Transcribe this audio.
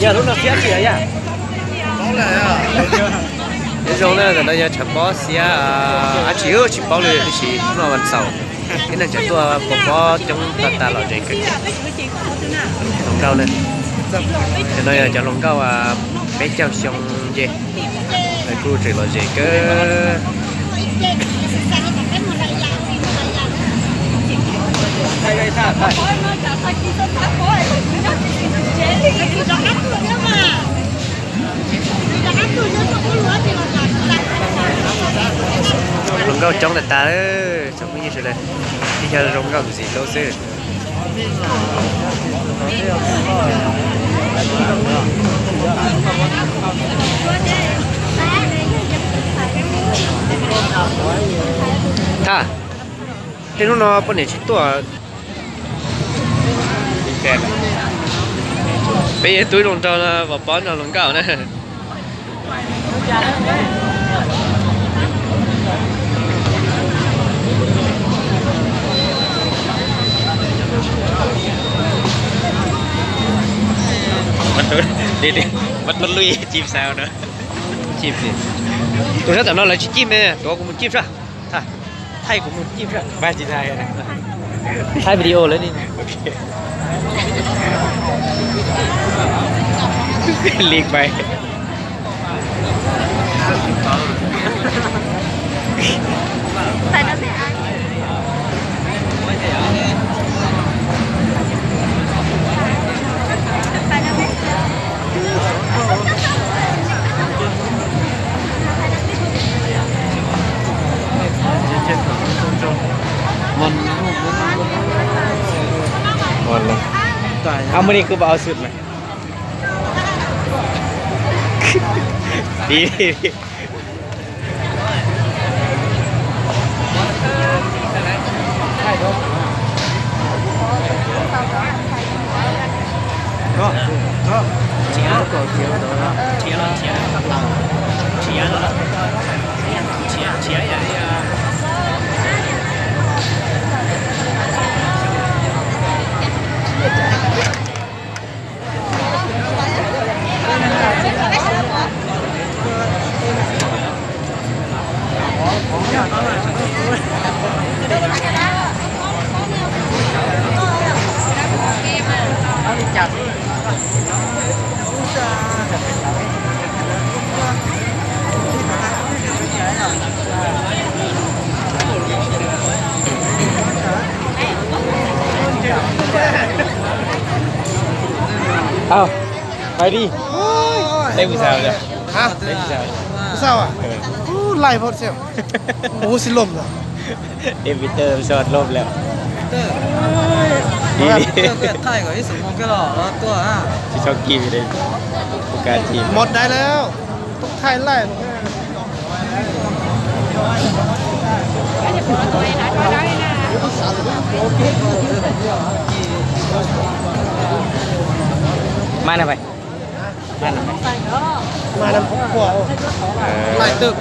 Yog lub no xiab tsis yog? Nyob zoo na, ntawm no yog tshav pob xiab dab tsi tsis paub li, tiam sis hnub no vas xaum, tib neeg tseem tuaj pov pob coob tag tas lom zem kawg. Hluas nkauj na, cov no yog cov hluas nkauj peb caug xyoo nce, lawv kuj tseem lom zem kawg. Hluas nkauj coob tas tas, tsoom phooj ywg sawv daws, ib yog zoo nkauj ntxiv hlub xwb. Thaj, tej hnub no poj niam tsis tuaj. Peb yeej tub zoo nraug no, pov pob nrog hluas nkauj na. Tus sab tom no lawv tsis cim me, tuav kuv mus cim sab. Thaij kuv mus cim sab. Thaij video lawm ni. Li pais. Ab, muaj li kuv pom au xwm mas. Au, pais di. Teb kuv xav lawm. Hab? Teb kuv xav lawm. Kuv xav as? Ub, laij phab xwb. Kuv xib lom lawm. Ej, Peter sawv lom lawm. Tsis txhob kis li, kuv kav tsij. Mos dais lawm, tub thaij laij. Mas na pais. Mas na pais. Mas na pais. Laij twb.